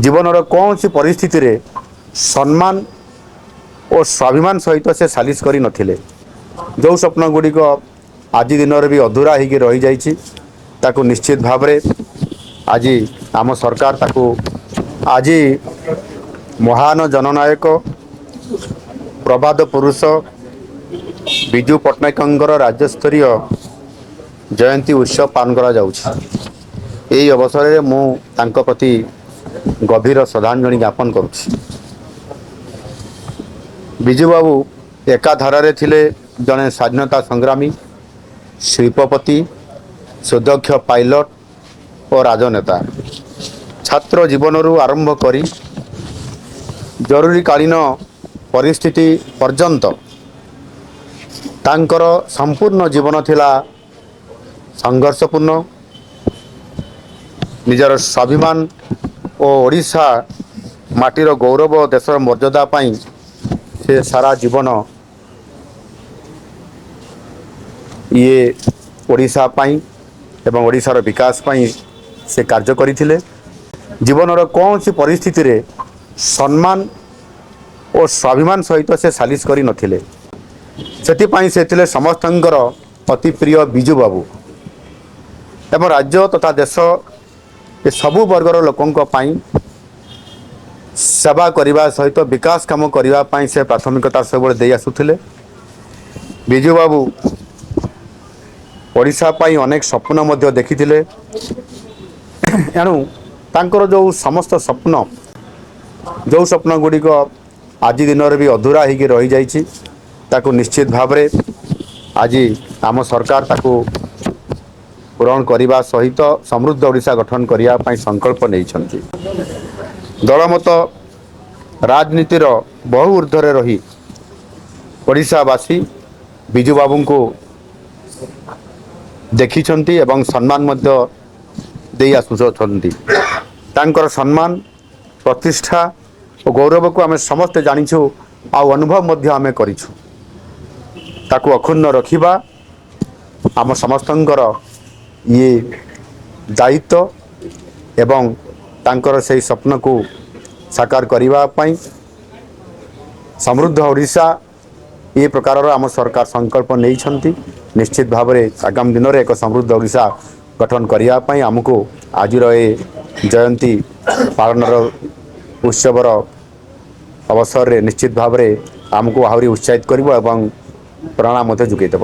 ଜୀବନର କୌଣସି ପରିସ୍ଥିତିରେ ସମ୍ମାନ ଓ ସ୍ୱାଭିମାନ ସହିତ ସେ ସାଲିସ କରିନଥିଲେ। ଯେଉଁ ସ୍ୱପ୍ନ ଗୁଡ଼ିକ ଆଜି ଦିନରେ ବି ଅଧୁରା ହେଇକି ରହିଯାଇଛି, ତାକୁ ନିଶ୍ଚିତ ଭାବରେ ଆଜି ଆମ ସରକାର ତାକୁ ଆଜି ମହାନ ଜନନାୟକ, ପ୍ରବାଦ ପୁରୁଷ ବିଜୁ ପଟ୍ଟନାୟକଙ୍କର ରାଜ୍ୟସ୍ତରୀୟ ଜୟନ୍ତୀ ଉତ୍ସବ ପାଳନ କରାଯାଉଛି। ଏହି ଅବସରରେ ମୁଁ ତାଙ୍କ ପ୍ରତି ଗଭୀର ଶ୍ରଦ୍ଧାଞ୍ଜଳି ଜ୍ଞାପନ କରୁଛି। ବିଜୁବାବୁ ଏକାଧାରାରେ ଥିଲେ ଜଣେ ସ୍ୱାଧୀନତା ସଂଗ୍ରାମୀ, ଶିଳ୍ପପତି, ସୁଦକ୍ଷ ପାଇଲଟ ଓ ରାଜନେତା। ଛାତ୍ର ଜୀବନରୁ ଆରମ୍ଭ କରି ଜରୁରୀକାଳୀନ ପରିସ୍ଥିତି ପର୍ଯ୍ୟନ୍ତ ତାଙ୍କର ସମ୍ପୂର୍ଣ୍ଣ ଜୀବନ ଥିଲା ସଂଘର୍ଷପୂର୍ଣ୍ଣ। ନିଜର ସ୍ୱାଭିମାନ ଓ ଓଡ଼ିଶା ମାଟିର ଗୌରବ, ଦେଶର ମର୍ଯ୍ୟାଦା ପାଇଁ ସେ ସାରା ଜୀବନ ଇଏ ଓଡ଼ିଶା ପାଇଁ ଏବଂ ଓଡ଼ିଶାର ବିକାଶ ପାଇଁ ସେ କାର୍ଯ୍ୟ କରିଥିଲେ। ଜୀବନର କୌଣସି ପରିସ୍ଥିତିରେ ସମ୍ମାନ ଓ ସ୍ୱାଭିମାନ ସହିତ ସେ ସାଲିସ କରିନଥିଲେ। ସେଥିପାଇଁ ସେ ଥିଲେ ସମସ୍ତଙ୍କର ଅତି ପ୍ରିୟ ବିଜୁବାବୁ ଏବଂ ରାଜ୍ୟ ତଥା ଦେଶ ଏ ସବୁ ବର୍ଗର ଲୋକଙ୍କ ପାଇଁ ସେବା କରିବା ସହିତ ବିକାଶ କାମ କରିବା ପାଇଁ ସେ ପ୍ରାଥମିକତା ସବୁବେଳେ ଦେଇ ଆସୁଥିଲେ। ବିଜୁବାବୁ ଓଡ଼ିଶା ପାଇଁ ଅନେକ ସ୍ୱପ୍ନ ମଧ୍ୟ ଦେଖିଥିଲେ। ଏଣୁ ତାଙ୍କର ଯେଉଁ ସମସ୍ତ ସ୍ୱପ୍ନ, ଯେଉଁ ସ୍ୱପ୍ନ ଗୁଡ଼ିକ ଆଜି ଦିନରେ ବି ଅଧୁରା ହେଇକି ରହିଯାଇଛି, ତାକୁ ନିଶ୍ଚିତ ଭାବରେ ଆଜି ଆମ ସରକାର ତାକୁ ପୂରଣ କରିବା ସହିତ ସମୃଦ୍ଧ ଓଡ଼ିଶା ଗଠନ କରିବା ପାଇଁ ସଂକଳ୍ପ ନେଇଛନ୍ତି। ଦଳମତ ରାଜନୀତିର ବହୁ ଉର୍ଦ୍ଧ୍ୱରେ ରହି ଓଡ଼ିଶାବାସୀ ବିଜୁବାବୁଙ୍କୁ ଦେଖିଛନ୍ତି ଏବଂ ସମ୍ମାନ ମଧ୍ୟ ଦେଇ ଆସୁଅଛନ୍ତି। ତାଙ୍କର ସମ୍ମାନ, ପ୍ରତିଷ୍ଠା ଓ ଗୌରବକୁ ଆମେ ସମସ୍ତେ ଜାଣିଛୁ ଆଉ ଅନୁଭବ ମଧ୍ୟ ଆମେ କରିଛୁ। ତାକୁ ଅକ୍ଷୁଣ୍ଣ ରଖିବା ଆମ ସମସ୍ତଙ୍କର ଇଏ ଦାୟିତ୍ୱ ଏବଂ ତାଙ୍କର ସେହି ସ୍ୱପ୍ନକୁ ସାକାର କରିବା ପାଇଁ ସମୃଦ୍ଧ ଓଡ଼ିଶା ଏ ପ୍ରକାରର ଆମ ସରକାର ସଂକଳ୍ପ ନେଇଛନ୍ତି। ନିଶ୍ଚିତ ଭାବରେ ଆଗାମୀ ଦିନରେ ଏକ ସମୃଦ୍ଧ ଓଡ଼ିଶା ଗଠନ କରିବା ପାଇଁ ଆମକୁ ଆଜିର ଏ ଜୟନ୍ତୀ ପାଳନର ଉତ୍ସବର ଅବସରରେ ନିଶ୍ଚିତ ଭାବରେ ଆମକୁ ଆହୁରି ଉତ୍ସାହିତ କରିବ ଏବଂ ପ୍ରେରଣା ମଧ୍ୟ ଯୋଗାଇ ଦେବ।